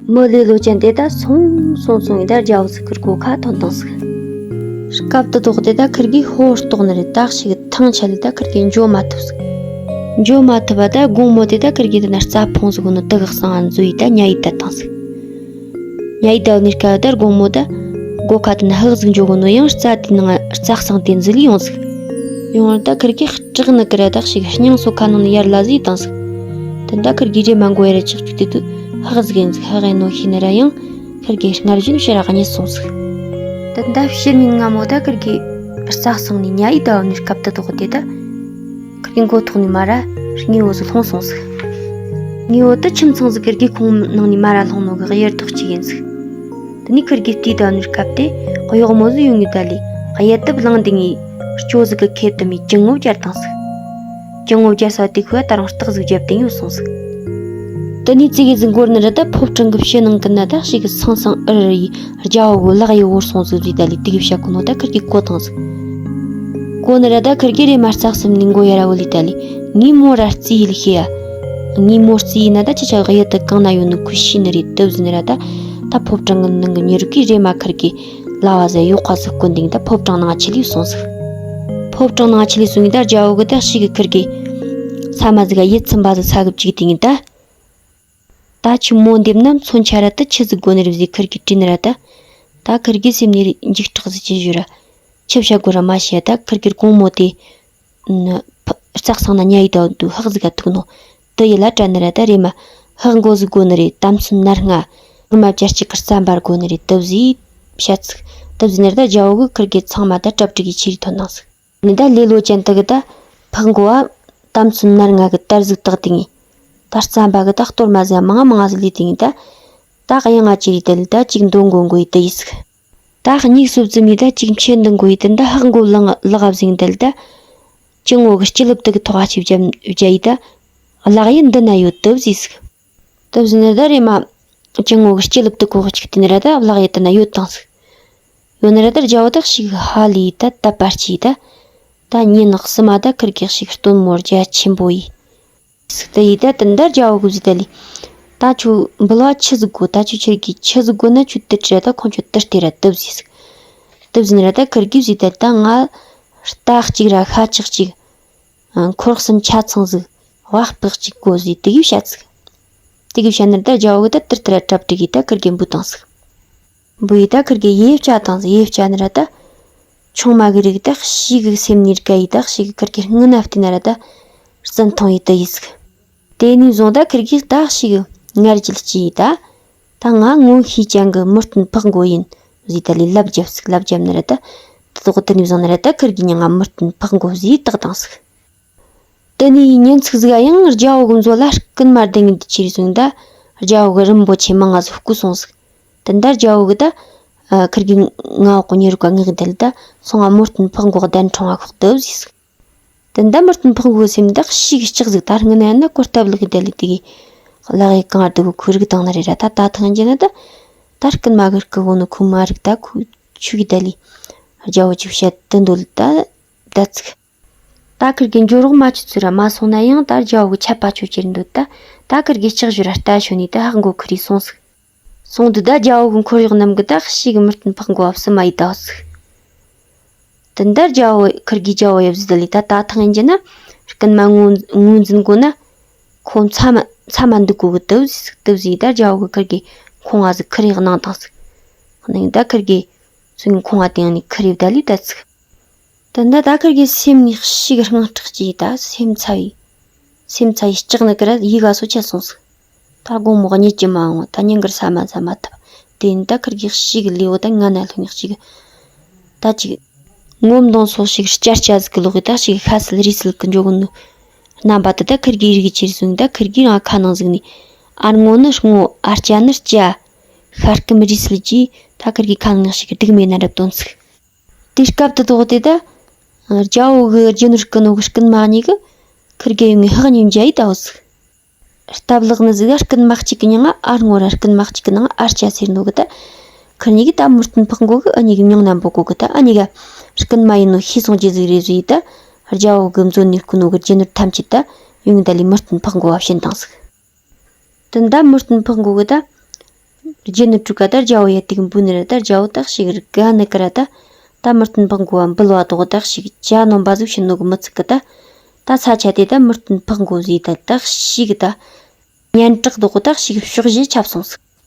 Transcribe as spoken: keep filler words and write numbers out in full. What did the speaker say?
མི་ལེ་ལོ་ཅན་དེ་ད་སོང་སོང་སོང་ཡིན་ད་རྒྱ་བོ་ཟིག་ཁིར་གོ་ཁ་ཐོན་བཏང་ཟིག་སྐབས་དུ་དོགས་དེ་ད་ཁིར་གི་ཧོ་ལྟོགས་ནི་རེད། ད་ཞིག་ཐང་ཆད་ལི་ད་ཁིར་གི་འཇོ་མ་ཐུབ་ཟིག་འཇོ་མ་ཐུབ་པ་ད་དགོང་མོ་དེ་ད་ཁིར་གི་དེ་ན་རྩྭ་ཕོང་ཟིག་གོ་ནོ་དུ་གག་སང་ཨ་འཛུ་ཡི་ད་ཉ་ཡི་ད་བཏང་ཟིག་ཉ་ཡི་ད་ནི་སྐབས་ད་དགོང་མོ་ད་སྒོ་ཁ་དེ་ན་ཧག་ཟིག་འཇོ་གོ་ནོ་ཡང་རྩྭ་དེ་ནང་རྩྭ་གསང་དེ་འཛུལ་ཡོང་ཟིག་ཡོང་ད་ཁིར་གི་སྐྲག་ནི་ཀི་ར་ད་ཞིག་སྙིང་སོ་ཁ་ནང་ནི་ཡར་ལ་ཟིག་བཏང་ཟིག་དེ་ད་ཁིར་གི་རེ་མ་མགོ་ཡར་ཆག་ཆུ་དེ་དུ་ཧག་ཟིག་ཡིན་ཟིག་ཧག་ཡིན་ནོ་ཤེས་ནི་ར་ཡང་། ཁིར་གི་སྔར་བཞིན་ཕྱིར་ར་གཉིད་སོང་ཟིག་དེ་ད་ཕྱི་ཉིན་སྔ་མོ་ད་ཁིར་གི་རྩྭ་གསང་ནས་ཉ་ཡི་ད་བ་ནི་སྐབས་དུ་དོགས་དེ་ད་ཁིར་གི་མགོ་ཐོག་ནས་མ་ར་དངོས་བོ་ཟིག་ལྷུང་སོང་ཟིག་དངོས་བོ་ད་ཁྱིམ་ཚང་ཟིག་ཁིར་གི་ཁོང་ནང་ནས་མ་ར་ལྷུང་ནོ་གི་གཡུར་དོགས་གཅིག་ཡིན་ཟིག་དེ་ནས་ཁིར་གི་དུས་ད་བ་ནི་སྐབས་དེ་གཡོག་མོ་ཟིག་ཡོང་ངེ་ད་ལི་གཡུ་ཐབ་བླངས་དེ་ངས་སྐྱོ་ཟིག་གི་ཁེབས་དུ་མའི་གྱང་ངོ་བཅར་བཏང་ཟིག་གྱང་ངོ་བཅར་ས་དེ་ཁོས་ད་རུང་རྟགས་ཟིག་བརྒྱབ་སྟེ་ཡོད་སོང་ཟིག་དེ་ནས་ཙི་གེ་ཟིག་འགོར་ནི་ར་ད་ཕོ་བྲང་གི་ཕྱི་ནང་གི་ན་ད་ཞིག་གི་སང་སང་ཨུར་ཨུར་ཡི་རྒྱ་བོ་གི་ལག་ཡི་བོར་སོང་ཟིག་ཟིག་ད་ལི་དེ་གི་བཤད་གོ་ནོ་ད་ཁིར་གི་གོ་བཏང་ཟིག་གོ་ནི་ར་ད་ཁིར་གི་རེ་མ་རྩ་གསུམ་ནས་མགོ་ཡར་བོ་ལི་ད་ལི་ངའི་མོ་ར་རྩིས་ཡིན་ལི་ཤེས་ཡ། ངའི་མོ་རྩིས་ཡིན་ན་ད་ཅི་ཆ་གཡུ་ཐབ་གང་ན་ཡོད་ནི་ཁོས་ཤེས་ནི་རེད་དུ་ཟིན་ནི་ར་ད་ད་ཕོ་བྲང་གི་ནང་གི་མྱི་རིགས་གི་རེ་མ་ཁིར་གི་ལ་བ་ཟེ་ཡོག་ཁ་ཟིག་གོན་དེ་ངས་ད་ཕོ་བྲང་ནང་ཆི་ལི་སོང་ཟིག་ཕོ་བྲང་ནང་ཆི་ལི་སོང་ངས་ད་རྒྱ་བོ་གི་ད་ཞིག་གི་ཁིར་གི་ས་མ་ཟིག་ག་ཡིད་ཚིམ་པ་ཟིག་ས་གི་བཅུག་དེ་ངས་ད། ད་ཁྱོད་མོ་འདེབས་ན་མཚོན་ཆ་ར་ད་ཆི་ཟིག་དགོ་ནི་རེད་ཟེ་ཁིར་གི་དྲིས་ནི་ར་ད། ད་ཁིར་གི་སེམས་ནས་འཇིགས་སྐྲག་ཟིག་ཅི་ཞུ་ར། ཆི་བྱ་དགོ་ར་མ་ཤེས་ད་ཁིར་གི་དགོང་མོ་དེ། ཕ་རྩྭ་གསང་ན་ཉ་ཡི་ད་འདུག་ཧག་ཟིག་ག་ཐུག་ནོ། དུ་ཡི་ལ་དྲན་ནི་ར་ད་རེ་མ་ཧག་མགོ་ཟིག་དགོ་ནི་རེད། ད་མཚོན་ནར་ང་ཧུར་མ་བཅར་གཅིག་གི་རྩ་འབར་དགོ་ནི་རེད་དུ་ཟིག་བཤད་ཚིག་དུ་ཟིག་ནི་ར་ད་རྒྱ་བོ་གི་ཁིར་གི་ཚང་མ་ད་གྲབ་སྒྲིག་གི་ཆི་རི་ཐོན་ནང་ཟིག་ནི་ད་ལེ་ལོ་ཅན་དུ་གི་ད་ཕག་མགོ་བ་དམ་ཚོན་ནར་ང་གི་དར་ཟིག་བཏགས་ཏེ་ངས་ད་རྩམ་པ་གི་ད་གཏོར་མ་ཟ་མང་མང་ཟིག་ལས་ཏེ་ངས་ད་ད་གཡང་ང་ཅི་རི་དེ་ལ་ད་ཅིག་འདོན་མགོ་མགོ་ཡི་དུ་ཡིས་ཟིག་ད་སྙིགས་སོ་བཙུམ་ཡི་ད་ཅིག་མཆེད་འདི་མགོ་ཡི་དུ་ད་ཧག་མགོ་ལག་ལག་བཟིང་དེ་ལ་ད་ཅི་ངོ་གི་སྤྱི་ལབ་དུ་གི་ཐོག་ཨ་ཆི་བརྒྱབ་བརྒྱ་ཡི་ད་ལག་ཡི་འདི་ན་ཡོད་དུ་བཟིས་ཟིག་དུ་བཟིས་ནི་ད་རེ་མ་ཅི་ངོ་གི་སྤྱི་ལབ་དུ་གོ་གི་ཅིག་དེ་ནི་ར་ད་ལག་ཡི་དུ་ན་ཡོད་དང་ཟིག་ཡོད་ནི་ར་ད་རྒྱ་བོ་དག་ཞིག་ཧ་ལས་ད་ད་པར་ཅི་ད། ད་ཉིན་ནག་སི་མ་ད་ཁིར་གེགས་ཤིག་སྟོན་མོ་རྒྱ་ཆེན་པོ་ཡིས། སིག་ད་ཡིས་ད་དུན་ད་རྒྱ་བོ་གི་བཟི་ད་ལི། ད་ཆུ་འབུལ་བ་ཆི་ཟིག་དགོ། ད་ཆུ་ཁྱེར་གི་ཆི་ཟིག་དགོ་ན་ཆུ་དུ་ཁྲི་ར་ད་ཁོང་ཆུ་དུ་སྟེ་ར་དུ་བཟི་སིག་དུ་བཟི་ན་ར་ད་ཁིར་གི་བཟི་ད་ད་ང་རྟ་གཅིག་ར་ཤ་ཆག་གཅིག་འཁོར་གསུམ་ཆ་ཚང་ཟིག་ཝ་སྤག་གཅིག་དགོ་ཟི་དེ་གི་བཤད་སིག་དེ་གི་བཤད་ན་ར་ད་རྒྱ་བོ་གི་ད་དུར་དུ་ར་གྲབ་དྲི་གི་ད་ཁིར་གི་འབུ་དང་སིག་བུ་ཡི་ད་ཁིར་གི་ཡེ་བཅའ་དང་ཡེ་བཅའ་ནི་ར་ད། ཆུང་མ་གི་རིགས་ད་ཤི་གི་སེམས་ནི་ར་ཀ་ཡི་ད་ཤི་གི་ཁིར་གི་སྔུན་ན་བལྟས་ན་ར་ད། རྩི་མཐོང་ཡི་ད་ཡིས་གི་དེ་ནས་བཟུང་ད་ཁིར་གི་ད་ཤི་གི་ངར་གྱི་ལྕི་ཡི་ད། ད་ང་སྔོན་ཤེས་ཅན་གི་མི་སྟོན་ཕག་མགོ་ཡིན་ཟི་ད་ལི་ལབ་རྒྱབ་སིག་ལབ་རྒྱབ་ནི་ར་ད། ད་དོག་དེ་ནས་བཟུང་ནི་ར་ད་ཁིར་གི་ཉང་ང་མི་སྟོན་ཕག་མགོ་ཟི་བཏགས་དང་སིག་དེ་ནས་ཉིན་ཚིག་ཟིག་ཡང་རྒྱ་བོ་གི་མཛོ་ལ་རྐུན་མ་ལྡིང་ངེ་འདི་ཆི་རི་སོང་ད། རྒྱ་བོ་གི་རིན་པོ་ཆེ་མང་ང་ཟིག་རྐུ་སོང་ཟིག་དེ་འདྲ་རྒྱ་བོ་གི་ད། ཁིར་གི་ང་འོག་གི་ཉེ་རུ་ཀ་ངེག་དེ་ལ་ད་སོང་ང་མོ་སྟོན་ཕག་མགོ་གདན་གྲོང་ང་ཁོག་དུ་བཟིས་ཟིག་དེ་འདྲ་མོ་སྟོན་ཕག་མགོ་སེམས་ད་ཤི་གི་ལྕག་ཟིག་ད་སྔ་ན་ན་གོ་སྟབས་ལག་གི་དེ་ལ་དེ་གི་ལག་གི་གང་ཨར་དུ་གི་ཁུ་རིག་དང་ན་རེ་ར་ད་ད་ཐང་རྒྱ་ན་ད། ད་རྐུན་མ་གི་རྐུ་གོ་ནི་ཁུ་མ་རིག་ད་ཁུ་ཆུ་གི་དེ་ལ་རྒྱ་བོ་ཆུ་བཤད་དུ་འདོད་ད་ད་ཚིག་ད་ཁིར་གི་འཇོ་རོགས་མ་ཆུ་ཚུར་ར་མ་སོང་ན་ཡང་ད་རྒྱ་བོ་གི་ཆད་པ་ཆོད་ཀྱིར་འདུག་ད་ད་ཁིར་གི་ལྕག་ཞུ་ར་ལྟ་ཞོན་ནས་ད་ཧག་མགོ་ཁུར་རི་སོང་ཟིག་སོང་དུས་ད་རྒྱ་བོ་གི་འཁོར་གཡོག་རྣམས་གི་ད་ཤི་གི་མི་སྟོན་ཕག་མགོ་བབས་སུ་མ་ཡི་ད་ཟིག་དེ་འདྲ་རྒྱ་བོ་ཁིར་གི་རྒྱ་བོ་ཡབ་ཟི་ད་ལི་ད་ད་ཐང་ཡིན་གྱི་ན་རྐུན་མ་ངོ་ངོ་འཛིན་དགོ་ན་ཁོ་མཚམས་མཚམས་མ་འདུག་གོ་གི་དུ་ཟིག་དུ་ཟིག་ད་རྒྱ་བོ་གི་ཁིར་གི་ཁོང་བ་ཟིག་ཁུར་ཡི་གནང་དང་ཟིག་ནང་ད་ཁིར་གི་ཚུན་ཁོང་བ་དེ་ཡང་ནི་ཁུར་ཡི་ད་ལི་ད་ཟིག་དེ་འདྲ་ད་ཁིར་གི་སེམས་ནི་ཤི་གི་དངངས་སྐྲག་ཅིག་ད་སེམས་ཚ་བའི་སེམས་ཚ་བའི་ལྕག་ནི་ཀི་ར་ཡི་ག་སོ་ཆད་སོང་ཟིག་ད་དགོང་མོ་གཉིད་ཀྱི་མ་འོང་ད་ཉིན་གར་ས་མ་ཟ་མ་ཐུབ། དེ་ནི་ད་ཁིར་གི་ཤི་གི་ལེའུ་ད་ང་ན་ལྷུང་ཡག་ཅིག་ད་ཅིག་ངོམ་གདོང་སོགས་ཤིག་སྐྱར་སྐྱ་ཟིག་གི་ལོག་གི་ད་ཞིག་ཤ་སིལ་རི་སིལ་གི་འཇོག་གི་ནུ། རྣམ་པ་དེ་ད་ཁིར་གི་རིག་ཅིར་བཟུང་ད་ཁིར་གི་རང་ཁ་ནང་ཟིག་ནི། ཨར་ངོ་ནི་སྔོ་ཨར་སྐྱ་ནི་སྐྱ། ཤ་སྐམ་རི་སིལ་གྱིས་ད་ཁིར་གི་ཁ་ནང་ཞིག་སྡུག་མེད་ན་རབ་དོན་ཚིག་དེ་སྐབས་དུ་དོགས་དེ་ད། རྒྱ་བོ་གི་རྒྱུ་ནོར་རྐུ་ནོ་གི་རྐུན་མ་གཉིས་གི་ཁིར་གི་ཡོང་ངི་ཧག་ཉིམ་འཇའ་ཡི་ད་བོ་ཟིག་སྟབས་ལེགས་ནི་ཟིག་ག་རྐུན་མ་གཅིག་གི་མྱིང་ང་ཨར་ངོ་ར་རྐུན་མ་གཅིག་གི་ནང་ཨར་སྐྱ་ཟེར་ནོ་གི་ད། ཁིར་གཉིས་གི་ད་མི་སྟོན་ཕག་མགོ་གི་ཨ་གཉིས་གི་མྱིང་ན་འབོད་གོ་གི་ད་ཨ་གཉིས་ག་རྐུན་མ་ཡིན་ནོ་ཤེས་སོང་རྒྱུ་ཟིག་རེད་ཟིག་ད། རྒྱ་བོ་གི་མཛོ་ནས་རྐུ་ནོ་གི་རྒྱུ་ནོར་ཐམས་ཅད་ད་ཡོང་ངི་ད་ལི་མི་སྟོན་ཕག་མགོ་བ་བྱིན་དང་ཟིག་དེ་འདྲ་མི་སྟོན་ཕག་མགོ་གི་ད། རྒྱུ་ནི་དྲུག་ག་ད་རྒྱལ་བོ་ཡ་ཏིག་འབུ་ནི་ར་ད་རྒྱལ་བོ་ད་ཞིག་རི་ག་ནི་ཀ་ར་ད། ད་མི་བསྟན་འཕག་མགོ་བ་འབུལ་བ་དོག་ད་ཞིག་ཇ་ནོམ་པ་ཟུག་ཤི་ནོ་གི་མི་ཚིག་གི་ད། ད་ས་ཆ་དེ་ད་མི་བསྟན་འཕག་མགོ་ཟིག་ད་ད་ཞིག་ད། སྙན་གྲགས་དོག་ད་ཞིག་ཕྱོགས་བཞི་ཁྱབ་སོང་ཟིག